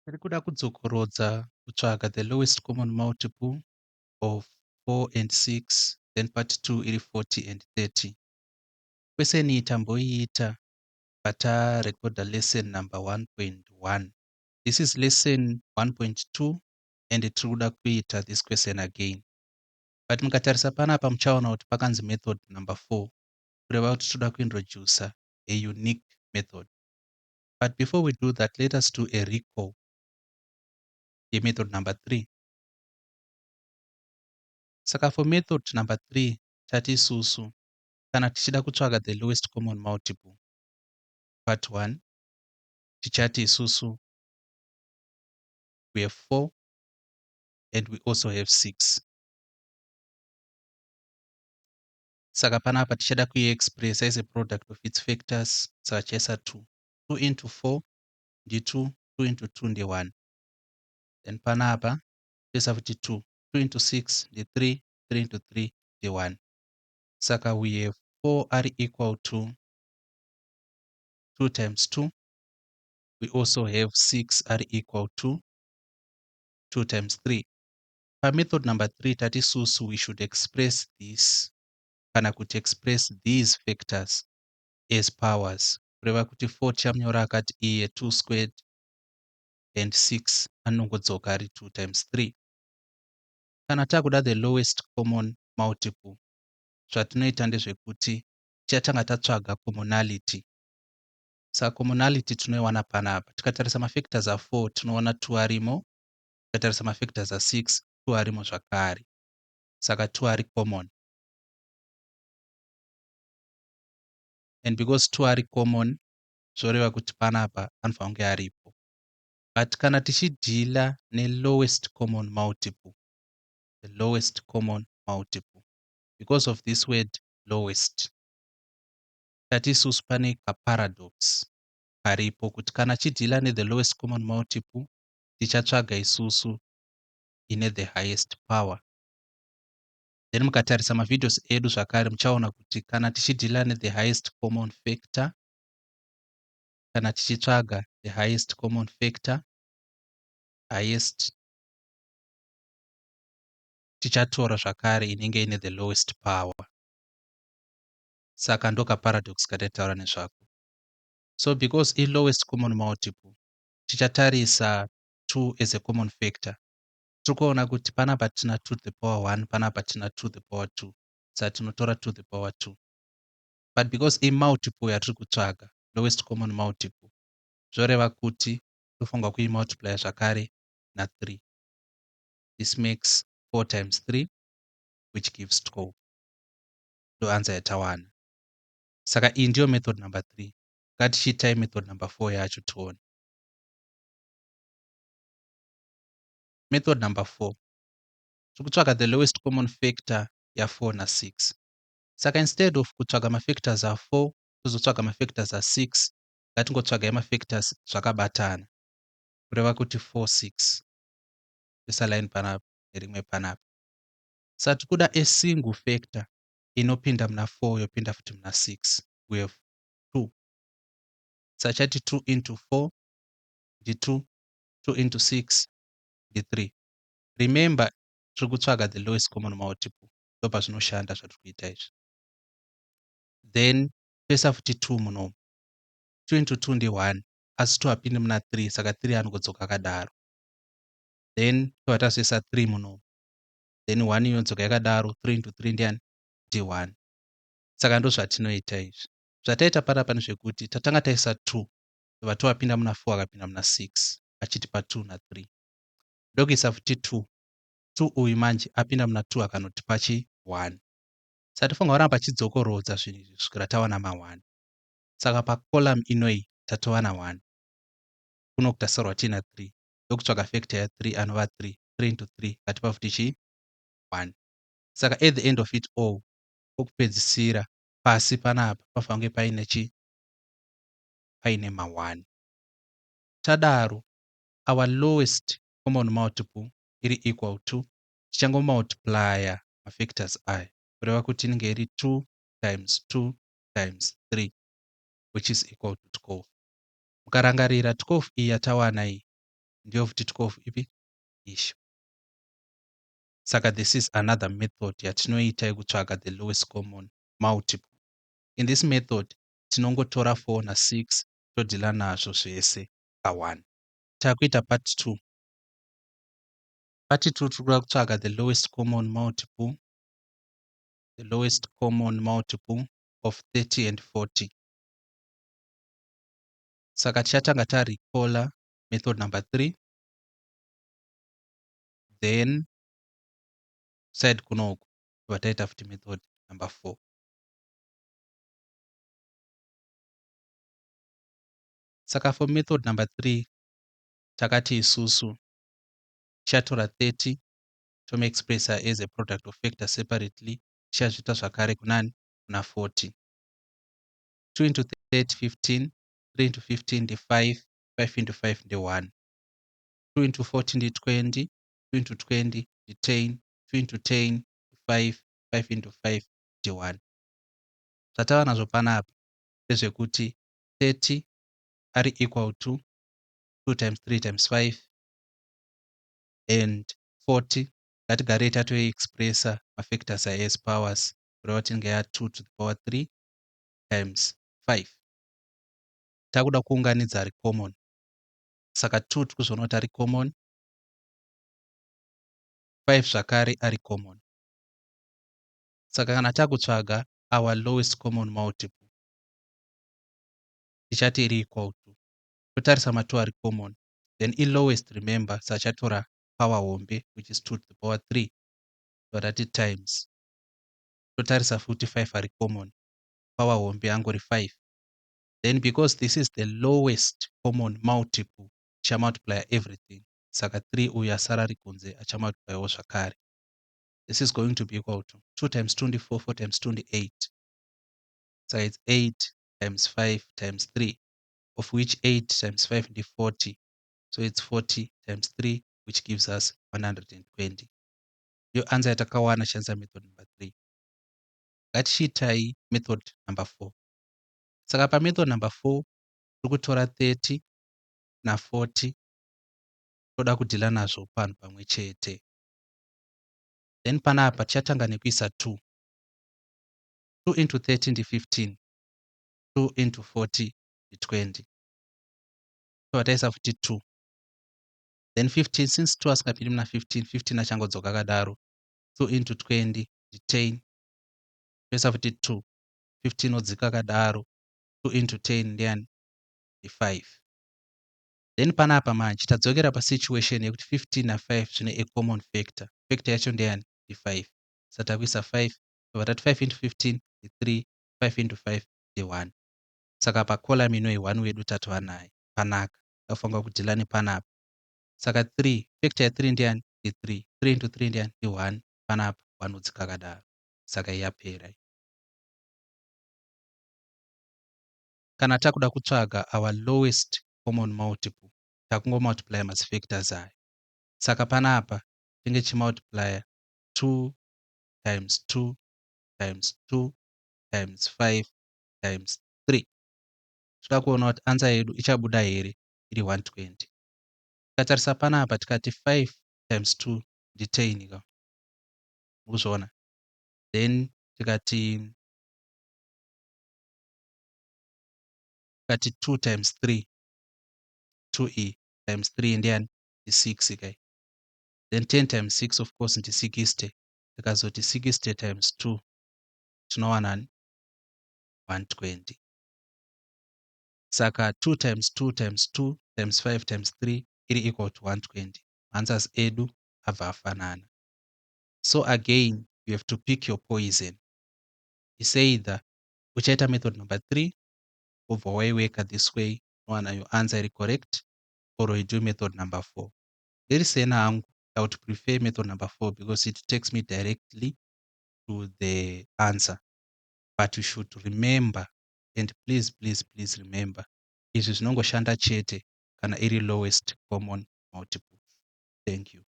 Tiri kuda kudzokorodza kutsvaga the lowest common multiple of 4 and 6, then part 2 iri 40 and 30. Question iyi tamboiita patarekodha lesson number 1.1. This is lesson 1.2 and tiri kuda kuita this question again. But mukatarisa panapa muchaona kuti pakanzi method number 4, kureva kuti tinoda kuintroducer a unique method. But before we do that, let us do a recall yemethod number 3. Saka for method number 3, tati isusu kana tichida kutsvaga the lowest common multiple, part 1, tichati isusu we have 4 and we also have 6. Saka panapa tichada kuiexpressa as a product of its factors, saka tichaisa 2. 2 into 4 ndi 2, 2 into 2 ndi 1. Then panapa toisa futi 2. 2 into 6 ndi 3, 3 into 3 ndi 1. Saka we have 4 ari equal to 2 times 2. We also have 6 ari equal to 2 times 3. Pamethod number 3 tati susu we should express this, kana kuti express these factors as powers, kureva kuti 4 tichamunyora akati iye 2 squared and 6 anongodzoka ari 2 times 3. Kana takuda the lowest common multiple, zvatinoita ndezvekuti tichatanga tatsvaga commonality. Saka commonality tinoiwana panapa. Tikatarisa mafactors a4 tinoona 2 arimo, tikatarisa mafactors a6 2 arimo zvakare. Saka 2 ari common. And because 2 ari common, zvoreva kuti panapa anofanira kunge aripo. But kana tichidhila nelowest common multiple, the lowest common multiple, because of this word lowest, tati isusu pane kaparadox karipo kuti kana chidhila nethe lowest common multiple, tichatsvaga isusu ine the highest power. Then mukatarisa mavideos edu zvakare muchaona kuti kana tichidhila nethe highest common factor, kana tichitsvaga the highest common factor, highest, tichatora zvakare inenge ine the lowest power. Saka ndokaparadox kataitaura nezvako. So because ilowest common multiple, tichatarisa 2 as a common factor. Tiri kuona kuti panapa tina 2 to the power 1, panapa tina 2 to the power 2, saka tinotora 2 to the power 2. But because imultiple yatiri kutsvaga, lowest common multiple, zvoreva kuti tofanirwa kuimultiplya zvakare na3. This makes 4 times 3, which gives 12. Ndo answer yatawana. Saka iyi ndiyo method number 3. Ngatichiitai method number 4 yacho tione. Method number 4, tiri kutsvaga the lowest common factor ya4 na6. Saka instead of kutsvaga mafactors a4 tozotsvaga mafactors a6, ngatingotsvagai mafactors zvakabatana, kureva kuti 4 6, toisa line panapa nerimwe panapa. Saka tiri kuda a single factor inopinda muna 4 yopinda futi muna 6. We have 2. Saka chati 2 into 4 ndi 2, 2 into 6 ndi 3. Remember, tiri kutsvaga the lowest common multiple, ndopazvinoshanda zvatiri kuita izvi. Then toisa futi 2 munomu. 2 into 2 ndi 1, asi 2 hapindi muna 3, saka 3 anongodzoka akadaro. Then tobva tazoisa 3 munomu, then 1 inodzoka yakadaro. 3 into 3 ndiani? Ndi 1. Saka ndozvatinoita izvi. Zvataita panapa ndezvekuti tatanga taisa 2, tobva tovapinda muna 4, akapinda muna 6 achitipa 2 na3. Ndokuisa futi 2, 2 uyu manje apinda muna 2 akanotipa chi 1. Saka tofanirwa kuramba achidzokorodza zvinhu izvi kusvikira tawana ma1. Saka pacolumn inoyi tatova na1, kuno kutasarwa tiina 3. Ndokutsvaga factor ya3 anova 3, 3 into 3 katipa futi chi 1. Saka at the end of it all, pokupedzisira pasi panapa panofanira kunge paine chi paine ma1. Tadaro, our lowest common multiple iri equal to, tichangomultiplya mafactors aya, kureva kuti inenge iri 2 times 2 times 3, which is equal to 12. Mukarangarira, 12 iyi yatawana iyi Ndiyo futi 12 ipi? Ishi. Saka this is another method yatinoita yekutsvaga the lowest common multiple. In this method tinongotora 4 na6 todhila nazvo zvese ka1. Takuita part 2. Part 2 tiri kuda kutsvaga the lowest common multiple, the lowest common multiple of 30 and 40. Saka tichatanga tarecalla method number 3, then side kunoku tobva taita futi method number 4. Saka for method number 3 takati isusu tichatora 30 tomuexpressa as a product of factor separately, tichazviita zvakare kunani? Kuna 40. 2 into 30 15, 3 into 15 ndi 5, 5 into 5 ndi 1. 2 into 40 ndi 20, 2 into 20 ndi 10, 2 into 10 ndi 5, 5 into 5 ndi 1. Zvatava nazvo panapa ndezvekuti 30 ari equal to 2 times 3 times 5 and 40 ngatigarei tatoexpressa mafactors aya as powers, kureva kuti inenge ya 2 to the power 3 times 5. Takuda kuunganidza ari common, saka 2 tiri kuzviona kuti ari common, 5 zvakare ari common. Saka kana takutsvaga our lowest common multiple tichati iri equal to, totarisa ma2 ari common, then ilowest, remember, sachatora power hombe, which is 2 to the power 3, totati times, totarisa futi 5 ari common, power hombe angori 5. Then because this is the lowest common multiple, tichamultiplya everything, saka 3 uyu asara ari kunze achamultiplyawo zvakare. This is going to be equal to 2 times 24, 4 times 28, so it's 8 times 5 times 3, of which 8 times 5 ndi 40, so it's 40 times 3, which gives us 120. Ndiyo answer yatakawana shandisa method number 3. Ngatichiitai method number 4. Saka pamethod number 4 tiri kutora 30 na40, toda kudhila nazvo panhu pamwe chete. Then panapa tichatanga nekuisa 2. 2 into 30 ndi 15, 2 into 40 ndi 20, tobva taisa futi 2, then 15, since 2 asingapindi muna 15, 15 achangodzoka akadaro. 2 into 20 ndi 10, toisa futi 2, 15 odzika akadaro. 2 into 10 ndiani? Ndi 5. Then panapa manje tadzokera pasituation yekuti 15 na5 zvine a common factor. Factor yacho ndeyani? Ndi 5. Saka takuisa 5, tobva tati 5 into 15 ndi 3, 5 into 5 ndi 1. Saka pacolumn inoyi 1 wedu tatova naye panaka, takufanira kudhila nepanapa. Saka 3, factor ya3 ndiyani? Ndi 3. 3 into 3 ndiyani? Ndi 1. Panapa 1 odzika akadaro, saka yapera. Kana takuda kutsvaga our lowest common multiple, takungomultiplya mazifactors aya. Saka panapa tinge tichimultiplya 2 times 2 times 2 times 5 times 3. Toda kuona kuti answer yedu ichabuda here iri 120. Tikatarisa panapa tikati 5 times 2 ndi 10 ka, mukuzviona? Then tikati 2 times 3, 2e times 3 ndiyani? Ndi 6 kai. Then 10 times 6 of course ndi 60. Tikazoti 60 times 2 tinowana 120. Saka 2 times 2 times 2 times 5 times 3 iri equal to 120. Answers edu abva afanana. So again you have to pick your poison. It's either uchaita method number 3 wobva waiweka this way, unowana your answer iri correct, or you do method number 4. Ndiri sena hangu, I would prefer method number 4 because it takes me directly to the answer. But you should remember, and please, please, please remember, izvi zvinongoshanda chete kana iri lowest common multiple. Thank you.